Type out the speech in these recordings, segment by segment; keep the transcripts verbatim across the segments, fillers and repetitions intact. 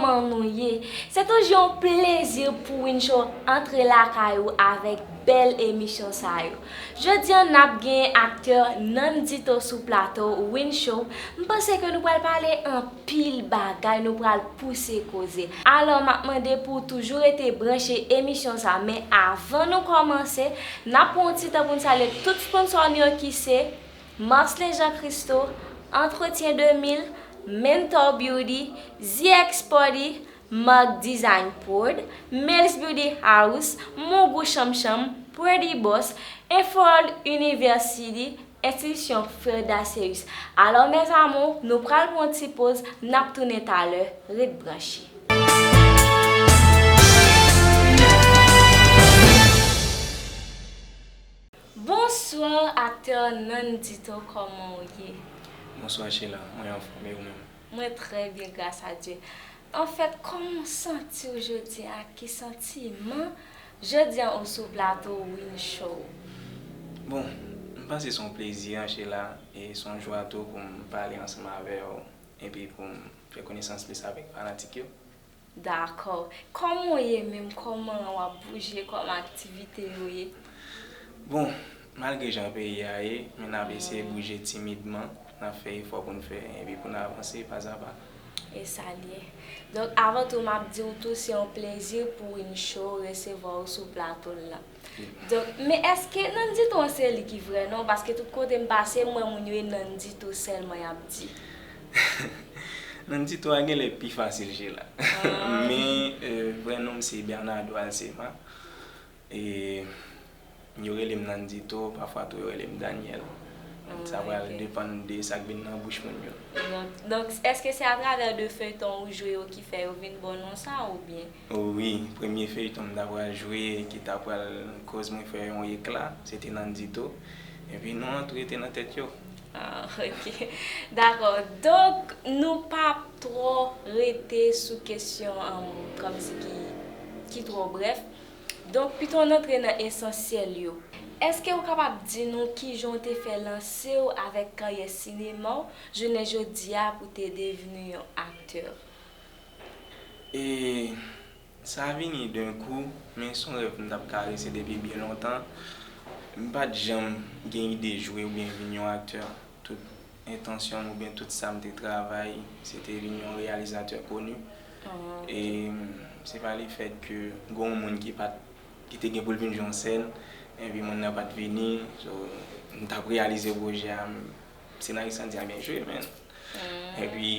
Kòman nou ye? Se toujou yon plezi pou Winshow antre lakay ou avèk bèl emisyon sa yo. Jodi a, n ap gen aktè Nandito sou plato Winshow. M panse ke nou pral pale anpil bagay, nou pral pouse koze. Alò, m ap mande pou w toujou rete branche emisyon sa, men avan nou kòmanse, n ap pran yon ti tan pou n salye tout sponsò nou yo ki se Marcelin Jean Christo, Entretien de mil, Mentor Beauty, Z X Party, Mark Design Prod, Mel's Beauty House, Mon Goût Chanm Chanm, Pretty Boss, Enfoworld University, Enstitisyon Frè Daceus. Alò, mes amours, nou pral pran yon ti poz, n ap tounen talè, ret branche. Bonswa, aktè Nandito, kòman w ye? Bonswa Sheila, mwen anfòm, e ou menm? Mwen trè byen, gras a Dye. Anfèt, kòman w santi w jodi a? Ki santiman jodi a ou sou plato Winshow? Bon, m panse se yon plezi, Sheila, e se yon jwa tou pou m pale ansanm avè w, epi pou m fè konesans plis avèk fanatik yo. Dakò. Kòman w ye menm? Kòman w ap bouje? Kòman aktivite yo ye? Bon, malgre jan peyi a ye, men n ap eseye bouje timidman, n ap fè efò pou n fè, epi pou n avanse pa a pa. E sa l ye. Donk, avan tou, m ap di w tou, se yon plezi pou Winshow resevwa w sou plato l lan. Donk, men èske Nandito an se li ki vrè non? Paske tout kote m pase, m wè moun yo e Nandito sèlman y ap di. Nandito a genlè pi fasil, Sheila. Men, euh, vrè non m se Bernardo Alcema. E yo rele m Nandito, pafwa tou yo rele m Daniel. Sa pral depann de sa k vin nan bouch moun yo. Donk, donk, èske se atravè de feyton ou jwe yo ki fè yo vin ba w non sa a oubyen? Wi, premye feyton m ta pral jwe ki ta pral koz mwen fè yon ekla, se te Nandito. Epi non an tou rete nan tèt yo. Ah, ok. Dakò. Donk, nou p ap twò rete sou kesyon, um, kòmsi ki, ki twò brèf. Donk, pito n antre nan esansyèl yo. Èske w kapab di nou kijan w te fè lanse w avèk karyè sinema w jounen jodi a pou w te devni yon aktè? E sa vini d'un coup, men se yon rèv m t ap karese depi byen lontan. M pa t janm gen ide jwe oubyen vin yon aktè. Tout entansyon m oubyen tout sa m te travay, se te vin yon reyalizatè koni. E se pa lefèt ke gen yon moun ki pa t, ki te gen pou l vin jwe yon sèn, epi moun nan pa t vini, so, m t ap reyalize pwojè a, m, senaris lan di a byen jwe, men. Epi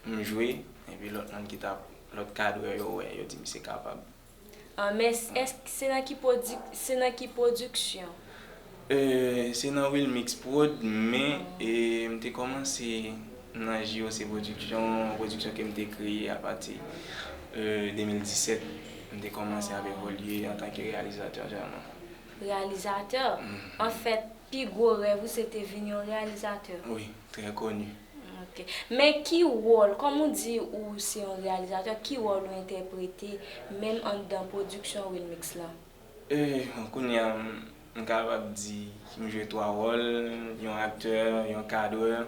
m jwe, epi lòt moun ki t ap, lòt kadrè yo wè, yo di misye kapab. Ah, men s-, èske se nan ki pwodi-, se nan ki pwodiksyon? Euh, se nan Wilmix Prod, men, e, m te kòmanse nan J O C Production, yon pwodiksyon ke m te kreye apati, euh, de mil disèt. M te kòmanse ap evolye antanke reyalizatè sèlman. Reyalizatè? Anfèt, pi gwo rèv ou se te vin yon reyalizatè? Wi, trè koni. Ok. Men ki wòl, kòm ou di ou se yon reyalizatè, ki wòl ou entèprete menm anndan pwodiksyon Wilmix lan? E, bon, kounye a, m, m kapab di m jwe twa wòl, yon aktè, yon kadrè,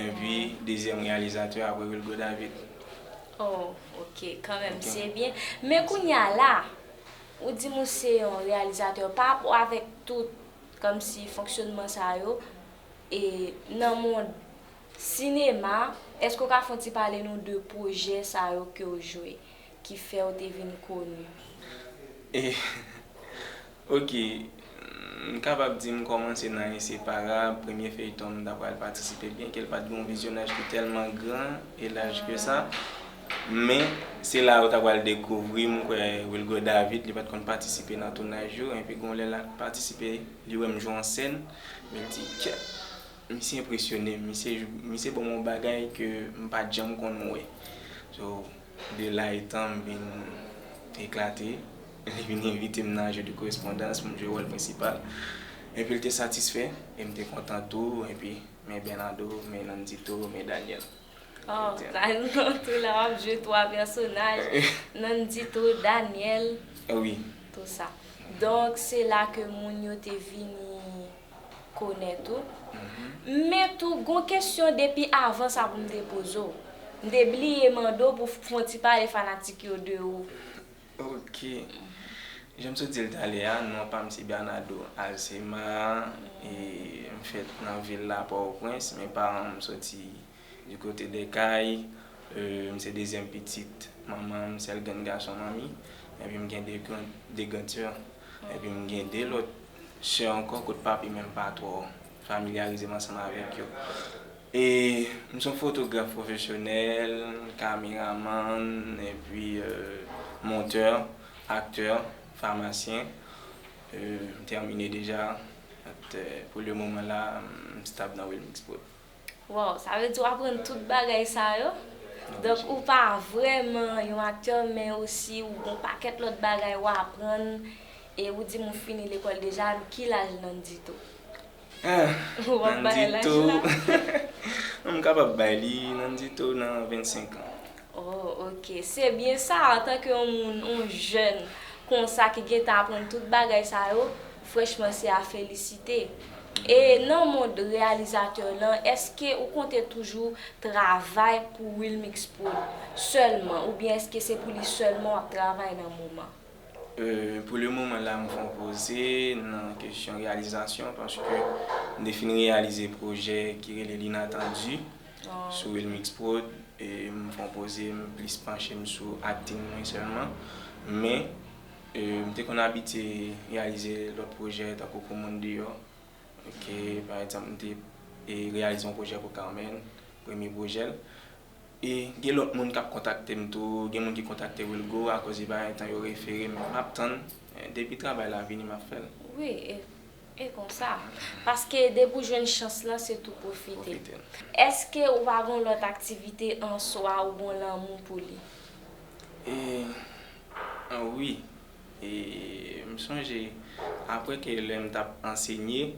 epi dezyèm reyalizatè apre Wilgo David. Oh, ok, kanmenm, se byen. Men kounye a la, ou di m ou se yon reyalizatè, pa rapò avèk tout, kòmsi fonksyònman sa yo, e nan mond sinema, èske w ka fè yon ti pale nou de pwojè sa yo ke w jwe, ki fè w te vin koni? E, ok, m kapab di m kòmanse nan Enseparab, premye feyton m ta pral patisipe, byenke l pa t gen yon vizyonaj ki tèlman gran e laj ke sa, men se la yo ta pral dekouvri m, kwè Wilgo David, li pa t konn patisipe nan tounaj yo, epi gen yon lè l patisipe, li wè m jwe yon sèn, men l di, kèt! Misye enpresyone m, misye, misye ban m yon bagay ke m pa t janm konn wè. So, de la etan m vin eklate, li vin envite m nan jeu de correspondance pou m jwe wòl prensipal. Epi l te satisfè, e m te kontan tou, epi men Bernardo, men Nandito, men Daniel. Oh, sa non tou la w ap jwe twa pèsonaj, Nandito, Daniel, wi, tou sa. Donk, se la ke moun yo te vini konèt ou. Men tou, gon kesyon depi avan sa pou m te poze w. M te bliye mande w pou w fè yon ti pale fanatik yo de ou. Ok. Jan m sot di l talè a, non pa m se Bernardo Alcema, e m fèt nan vil la, Pòtoprens, men paran m soti du côté des Cayes. Euh, m se dezyèm pitit manman m, sèl grenn gason manmi. Epi m gen de gran, de gran sè. Epi m gen de lòt sè ankò, kot papi menm pa twò familyarize m ansanm avèk yo. E m se yon fotograf pwofesyonèl, kameramann, epi euh, montè, aktè, famasyen. Euh, m tèmine deja. At, euh, pou le moman la, m stab nan Wilmix Prod. Wow, sa vle di w aprann tout bagay sa yo? Donk, ou pa vrèman yon aktè, men osi ou gen yon pakèt lòt bagay w aprann. E ou di m ou fini lekòl deja, ki laj Nandito? Ah, Nandito. M kapab bay li Nandito nan vennsenk an. Oh, ok. Se byen sa, antanke yon moun, yon jèn konsa ki gentan aprann tout bagay sa yo, franchman, se a felisite. E nan mond reyalizatè lan, èske ou konte toujou travay pou Wilmix Prod sèlman, oubyen èske se pou li sèlman w ap travay nan moman? Euh, pou le moman la, m fè yon poze nan kesyon reyalizasyon, paske m te fin reyalize pwojè ki rele L'Inattendu sou Wilmix Prod. E m fè yon poze, m plis panche m sou acting mwen sèlman. Men, euh, m te konn abitye reyalize lòt pwojè tankou Pou Moun Deyò. Ok, pa egzanp, m te e, reyalize yon pwojè pou Carmen, premye pwojè l. E gen lòt moun k ap kontakte m tou, gen moun ki kontakte Wilgo akoz li pa gen tan yo refere m. M ap tann, e, depi travay la vini, m ap fè l. Wi, e, e konsa. Paske depi w jwenn chans lan, se tou pwofite. Èske ou pa gen lòt aktivite an swa ou gen lanmou pou li? E, an wi. E, m sonje, apre ke lè m t ap ansenye,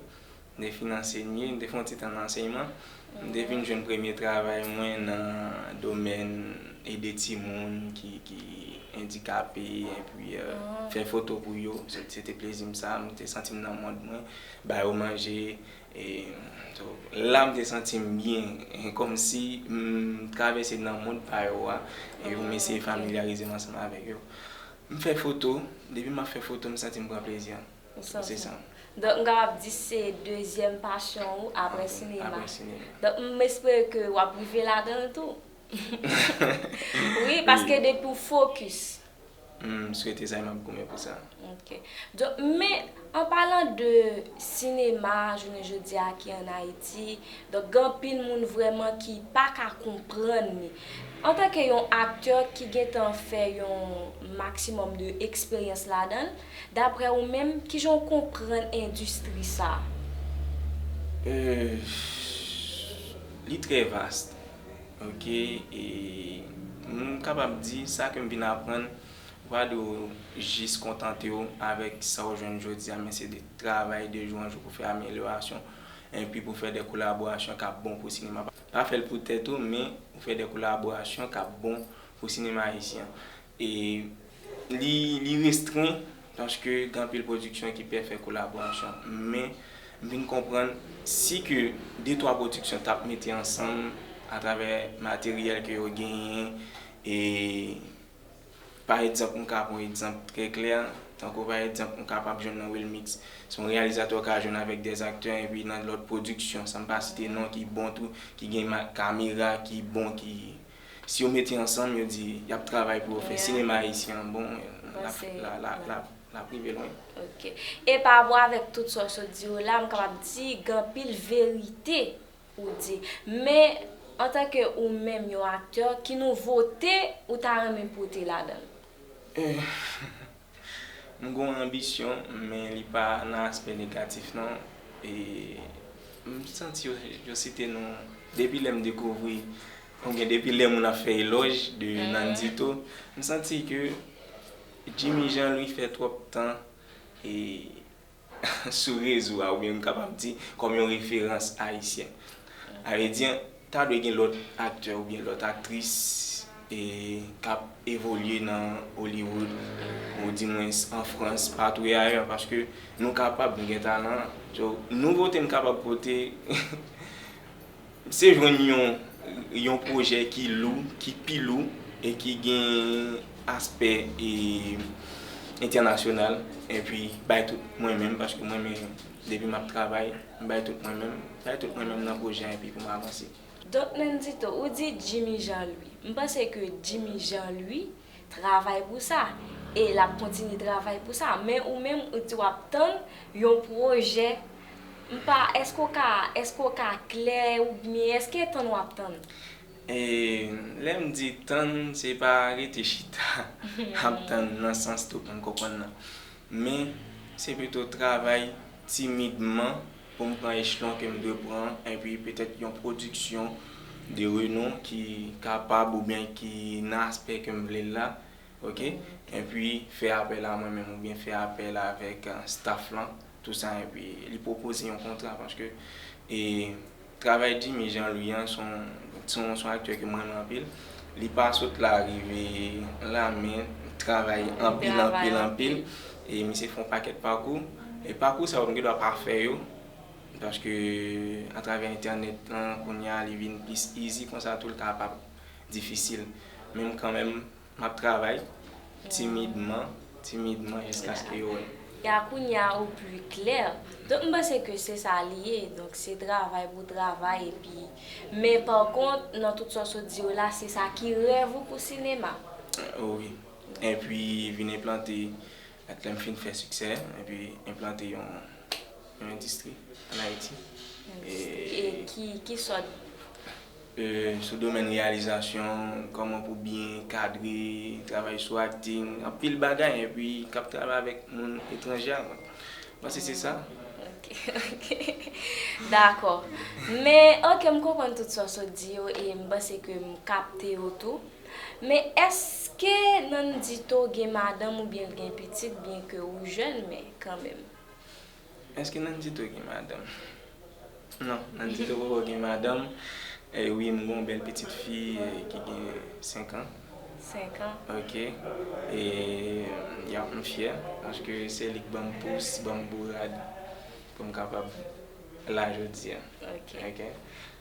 m te fin ansenye, m te fè yon ti tan nan ansèyman, m te vin jwenn premye travay mwen nan domèn ede timoun ki, ki andikape, epi euh, fè foto pou yo. Se, se te plezi m sa, m te santi m nan mond mwen, ba yo manje. E, so, la m te santi m byen, e, kòmsi m travèse nan mond pa yo a, e pou m eseye familyarize m ansanm avèk yo. M fè foto, depi m ap fè foto, m santi m pran plezi. Se sa. Donk, m kapab di se dezyèm pasyon ou apre sinema. Apre sinema. Donk, m espere ke w ap rive ladan l tou. Wi, paske depi w fokis. M swete sa e m ap goumen pou sa. Ok. Donk, men, an palan de sinema, jounen jodi a ki ann Ayiti, donk, gen anpil moun vrèman ki pa ka konprann li. Antanke yon aktè ki gentan fè yon maksimòm de eksperyans ladan l, daprè ou menm, kijan w konprann endistri sa a? Euh, li trè vas. Ok, e m kapab di sa ke m vin aprann, ou pa dwe jis kontante w avèk sa w jwenn jodi a, men se de travay de jou an jou pou fè amelyorasyon, epi pou fè de kolaborasyon k ap bon pou sinema. Pa fè l pou tèt ou, men ou fè de kolaborasyon k ap bon pou sinema ayisyen. E li, li restren, paske gen anpil pwodiksyon ki pè fè kolaborasyon. Men, m vin konprann, si ke de twa pwodiksyon t ap mete ansanm atravè materyèl ke yo genyen, e pa egzanp, m ka pran yon egzanp trè klè, tankou pa egzanp, m kapab jwenn nan Wilmix, se yon reyalizatè w ka jwenn avèk de aktè, epi nan lòt pwodiksyon, san m pa site non, ki bon tou, ki gen ma-, kamera, ki bon, ki Si yo mete ansanm, yo di y ap travay pou yo fè sinema ayisyen an bon, l ap, l ap, l ap, l ap rive lwen. Ok. E pa rapò avèk tout sa w sot di yo la, m kapab di gen anpil verite ou di. Men, antanke ou menm yon aktè, ki nouvote ou ta renmen pote ladan l? M gen yon anbisyon, men li pa nan aspè negatif non. E m santi yo, yo site nou depi lè m dekouvri, oubyen depi lè moun ap fè elòj de Nandito, m santi ke Jimmy Jean Louis fè twòp tan e sou rezo a, oubyen m kapab di kòm yon referans ayisyen. Sa vle di, ta dwe gen lòt aktè oubyen lòt aktris e k ap evolye nan Hollywood, ou dimwens an Frans, patou e ayè, paske nou kapab, nou gen talan. So, nouvote m kapab pote, se jwenn yon, yon pwojè ki lou, ki pi lou, e ki gen aspè, e, entènasyonal, epi bay tout mwen menm, paske mwen menm, depi m ap travay, m bay tout mwen menm, bay tout mwen menm nan pwojè an, epi pou m avanse. Donk, Nandito, ou di Jimmy Jean Louis. M panse ke Jimmy Jean Louis travay pou sa, e l ap kontinye travay pou sa. Men ou menm, ou di w ap tann yon pwojè. M pa, èske w ka, èske w ka klè oubyen èske tann w ap tann? E, lè m di tann, se pa rete chita ap tann nan sans tout moun konprann nan. Men, se pito travay timidman pou m pran echelon ke m dwe pran, epi petèt yon pwodiksyon de renon ki kapab oubyen ki nan aspè ke m vle l la, oke? Epi fè apèl a mwen menm oubyen fè apèl avèk, eh, staff lan, tou sa, epi li pwopoze yon kontra, paske, e, travay Jimmy Jean Louis an, se yon, se yon, se yon aktè ke m renmen anpil. Li pa sot la rive la, men travay anpil, anpil, anpil. E misye fè yon pakèt pakou. E pakou sa yo, m gen dwa pa fè yo, paske atravè entènèt lan, kounye a, li vin plis easy, konsa tou, li kapab difisil. Men m kanmenm, m ap travay timidman, timidman, jiskaske yo wè. Ya, kounye a ou pli klè. Donk, m panse ke se sa li ye. Donk, se travay pou travay, epi, men pa kont, nan tout sa w sot di yo la, se sa ki rèv ou pou sinema. O wi. Epi, vin enplante, lè m fin fè siksè, epi enplante yon, yon endistri ann Ayiti. E ki, ki sòt? E, sou domèn reyalizasyon, kòman pou byen kadre, travay sou akting, anpil bagay, epi k ap travay avèk moun etranje a, mwen. Mwen, se, se sa. Ok, ok. Dakò. Men, ok, m konprann tout sa w sot di yo, e m panse ke m kapte yo tou. Men èske Nandito gen madanm oubyen l gen pitit, byen ke ou jèn, men kanmenm? Èske Nandito gen madanm? Non, Nandito poko gen madanm. E wi, m gen yon bèl pitit fi, e, ki gen senk an. Senk an? Ok. E, ya, m fyè, paske se li k ban m pous, ban m bourad pou m kapab la jodi a. Ok. Ok.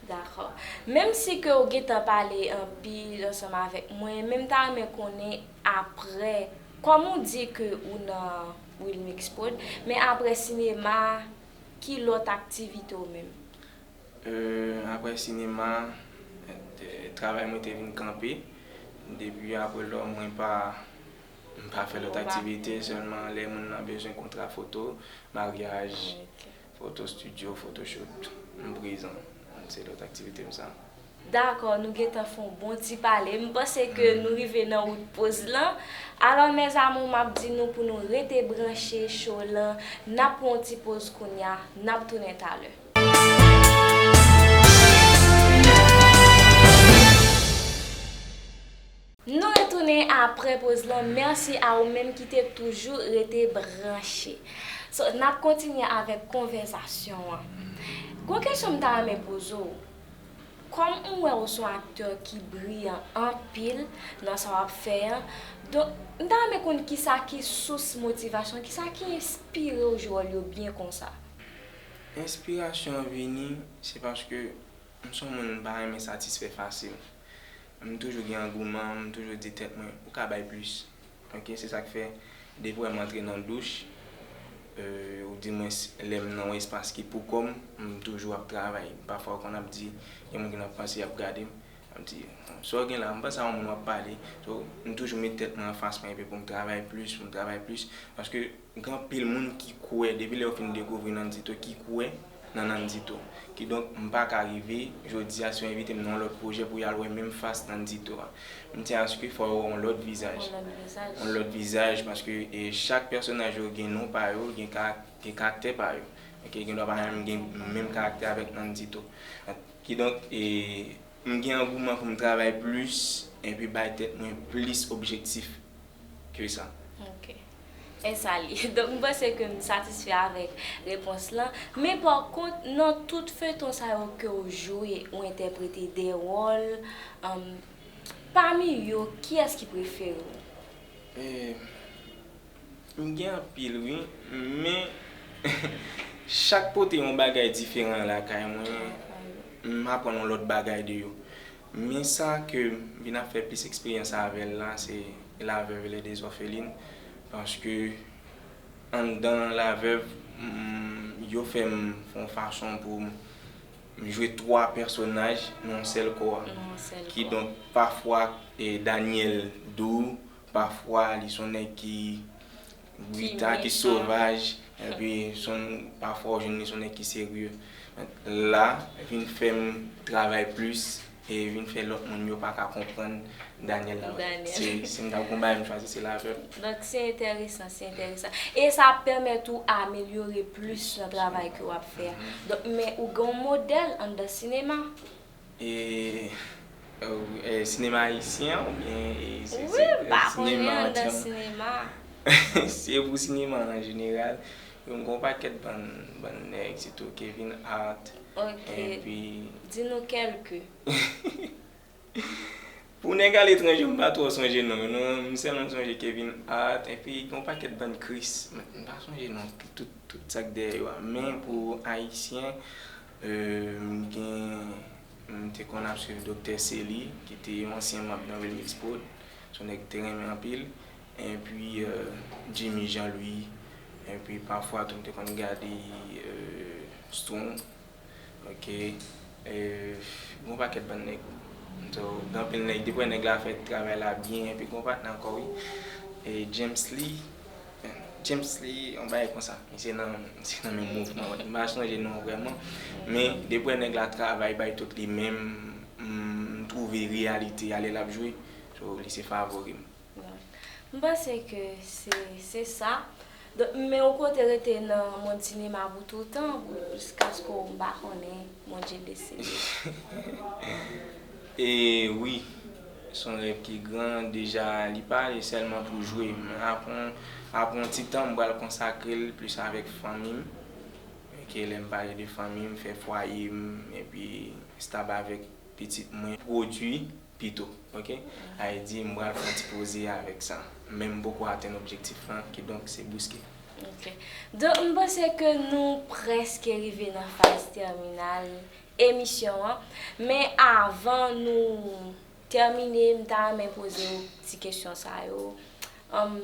Dakò. Menm si ke w gentan pale anpil ansanm avèk mwen, men m ta renmen konnen apre, kòm ou di ke ou nan Wilmix Prod, men apre sinema, ki lòt aktivite w menm? E, apre sinema, e, travay mwen te vin kanpe. Depi apre lò, mwen pa, m pa fè lòt aktivite, sèlman lè moun nan bezwen kontra foto, maryaj, foto studio, photoshoot, m prezan. Se lòt aktivite m sa. Dakò, nou gentan fè yon bon ti pale. M panse ke nou rive nan wout poz lan. Alò, mes amours, m ap di nou pou nou rete branche show lan. N ap pran yon ti poz kounye a, n ap tounen talè. Nou retounen apre poz lan. Mèsi a ou menm ki te toujou rete branche. So, n ap kontinye avèk konvèsasyon an. Gon kesyon m ta renmen poze w. Kòm m wè w se yon aktè ki briyan anpil nan sa w ap fè an, donk, m ta renmen konn kisa ki sous motivasyon, kisa ki enspire w jwe wòl yo byen konsa? Enspirasyon an vini, se paske m se yon moun m pa renmen satisfè fasil. M toujou gen angouman, m toujou di tèt mwen, ou ka bay plis. Ok, se sa k fè, depi w wè m antre nan douch, e, ou di mwens lè m nan yon espas ki pou kò m, m toujou ap travay. Pafwa w konn ap di, gen moun ki nan panse y ap gade m, ap di, sa w gen la, m panse a yon moun w ap pale. So, m toujou met tèt mwen anfas mwen epi pou m travay plis, pou m travay plis. Paske gen anpil moun ki kwè, depi lè yo fin dekouvri Nandito, ki kwè nan Nandito. Kidonk, m pa ka rive, jodi a, si yo envite m nan yon lòt pwojè pou y al wè menm fas Nandito a. M tyen aske fò yo wè yon lòt vizaj. Yon lòt vizaj. Yon lòt vizaj, paske, e, chak pèsonaj yo gen non pa yo, gen karak-, gen karaktè pa yo. Ok, gen dwa pa menm gen menm karaktè avèk Nandito. Kidonk, e, m gen angouman pou m travay plis, epi bay tèt mwen plis objektif ke sa. Ok. E sa li. Donk, m panse ke m satisfè avèk repons lan. Men pa kont, nan tout feyton sa yo ke w jwe, ou entèprete de wòl, um, pami yo, kiyès ki prefere w? E, m gen anpil, wi. Men, chak pote yon bagay diferan lakay mwen. M aprann yon lòt bagay de yo. Men sa ke m vin ap fè plis eksperyans avè l la, se La Veuve et les Orphelines, paske anndan La Veuve, mm, yo fè m fè yon fason pou m jwe twa pèsonaj nan yon sèl kò a. Nan yon sèl kò. Kidonk, pafwa, e, Daniel dou, pafwa li se yon nèg ki brita, ki sovaj, epi se yon, pafwa w jwenn li se yon nèg ki serye. La, vin fè m travay plis, e vin fè lòt moun yo pa ka konprann Daniel la. Se, si m t ap gon bagay m chwazi, se La Veuve. Donk, se enteresan, se enteresan. E sa ap pèmèt ou amelyore plis nan travay ke w ap fè a. Donk, men ou gen yon modèl anndan sinema? E, e, sinema ayisyen an oubyen, e, se, wi, se, m pa konnen anndan sinema. Se pou sinema an jeneral. M gen yon pakèt bann, bann nèg, sitou Kevin Hart. Ok. Epi di nou kèlke. Pou nèg aletranje, m pa twò sonje non, non, m sèlman sonje Kevin Hart, epi gen yon pakèt bann Chris, m, m pa sonje non, tout, tout sa k dèyè yo a. Men pou ayisyen, e, m gen, m te konn ap swiv Doktè Sely, ki te yon ansyen manm nan Remix Prod, se yon nèg m te renmen anpil, epi, e, Jimmy Jean Louis, epi pafwa tou m te konn gade, e, Strong. Ok. E, gon pakèt bann nèg. So, gen anpil nèg, depi w wè nèg la fè travay la byen, epi gon patnè ankò, wi. E, James Lee, James Lee, yon bagay konsa. Misye nan, misye nan menm mouvman an. M pa sonje non vrèman. Men, depi w wè nèg la travay, bay tout li menm, m, m twouve reyalite a lè l ap jwe. So, li se favori m. M panse ke se, se sa. Donk, men ou kote rete nan mond sinema pou toutan, jiskaske w, m pa konnen, Bondye deside. E wi, se yon rèv ki gran, deja li pa ale sèlman pou jwe. Men apre, apre yon ti tan, m pral konsakre l plis avèk fanmi m. Ok, lè m pale de fanmi m, fè fwaye m, epi estab avèk pitit mwen, pwodui pito, ok? Sa vle di m pral fè yon ti poze avèk sa. Men m poko atenn objektif lan, kidonk se bouske. Ok. Donk, m panse ke nou prèske rive nan faz tèminal emisyon an. Men avan nou tèmine, m ta renmen poze w ti kesyon sa yo. Anm,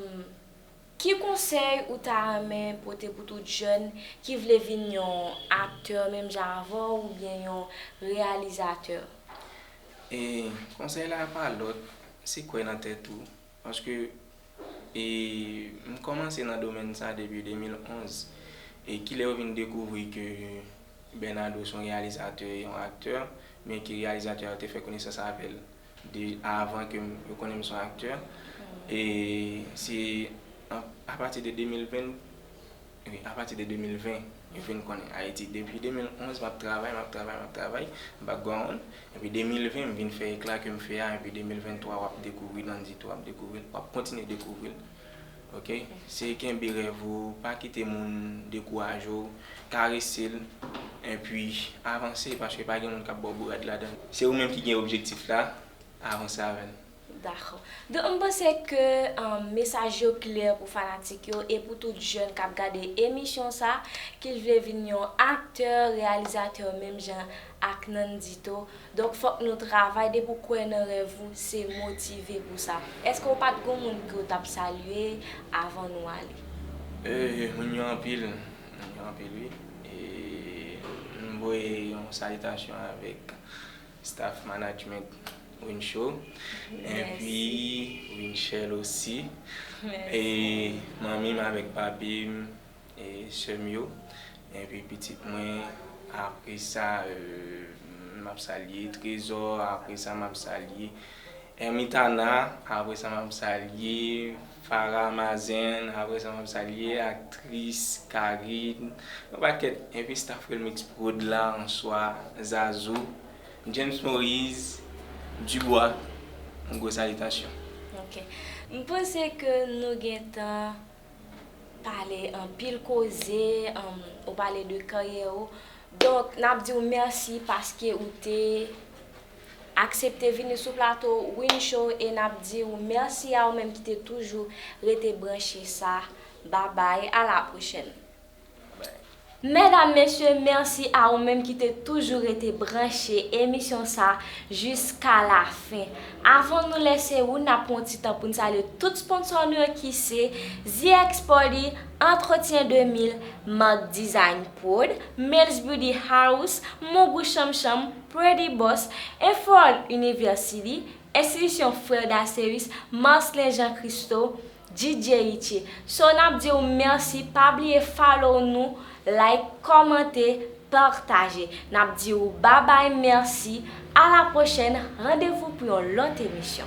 Ki konsèy ou ta renmen pote pou tout jèn ki vle vin yon aktè menm jan avè w oubyen yon reyalizatè? E konsèy la pa lòt, se kwè nan tèt ou. Paske, e, m kòmanse nan domèn sa depi de mil onz. E kilè yo vin dekouvri ke Bernardo se yon reyalizatè e yon aktè, men ke reyalizatè a te fè konesans avè l de, avan ke m, yo konnen m se yon aktè. E se an, apati de de mil ven, wi, apati de de mil ven, yo vin konnen Ayiti. Depi de mil onz, m ap travay, m ap travay, m ap travay, background. Epi de mil ven, m vin fè ekla ke m fè a, epi de mil venntwa, w ap dekouvri Nandito, w ap dekouvri l, w ap kontinye dekouvri l. Ok? Se kenbe rèv ou, pa kite moun dekouraje w, karese l, epi avanse, paske pa gen moun k ap ba w bourad ladan l. Se ou menm ki gen objektif la, avanse avè l. Dakò. Donk, m panse ke, um, mesaj yo klè pou fanatik yo e pou tout jèn k ap gade emisyon sa, ki vle vin yon aktè, reyalizatè, menm jan ak Nandito. Donk, fòk nou travay. Depi w kwè nan rèv ou, se motive pou sa. Èske w pa t gon moun ke w t ap salye avan nou ale? E, moun yo anpil. Moun yo anpil, wi. E, m voye yon salitasyon avèk staff management Winshow. Epi Winchelle osi. E, manmi m avèk papi m, e sè m yo, epi pitit mwen. Apre sa, e, m ap salye Trezò, apre sa m ap salye Ermitana, apre sa m ap salye Farah Mazen, apre sa m ap salye aktris Karine, yon pakèt, epi staff Remix Prod la an swa, Zazou, James Moïse, Dubois, yon gwo salitasyon. Ok. M panse ke nou gentan pale anpil koze, um, ou pale de karyè ou. Donk, n ap di w mèsi paske ou te aksepte vini sou plato Winshow e n ap di w mèsi a ou menm ki te toujou rete branche sa. Babay, a la pwochèn. Babay. Medam, mesye, mèsi a ou menm ki te toujou rete branche emisyon sa jiska lafen. Avan nou lese ou, n ap pran yon ti tan pou n salye tout sponsò nou yo ki se Z X Party, Entretien de mil, Mark Design Prod, Mel's Beauty House, Mon Goût Chanm Chanm, Pretty Boss, Info University, Enstitisyon Frè Daceus, Marcelin Jean Christo, D J Richie. So, n ap di w mèsi, pa bliye follow nou, like, kòmante, pataje. N ap di w babay, mèsi, a la pwochèn, randevou pou yon lòt emisyon.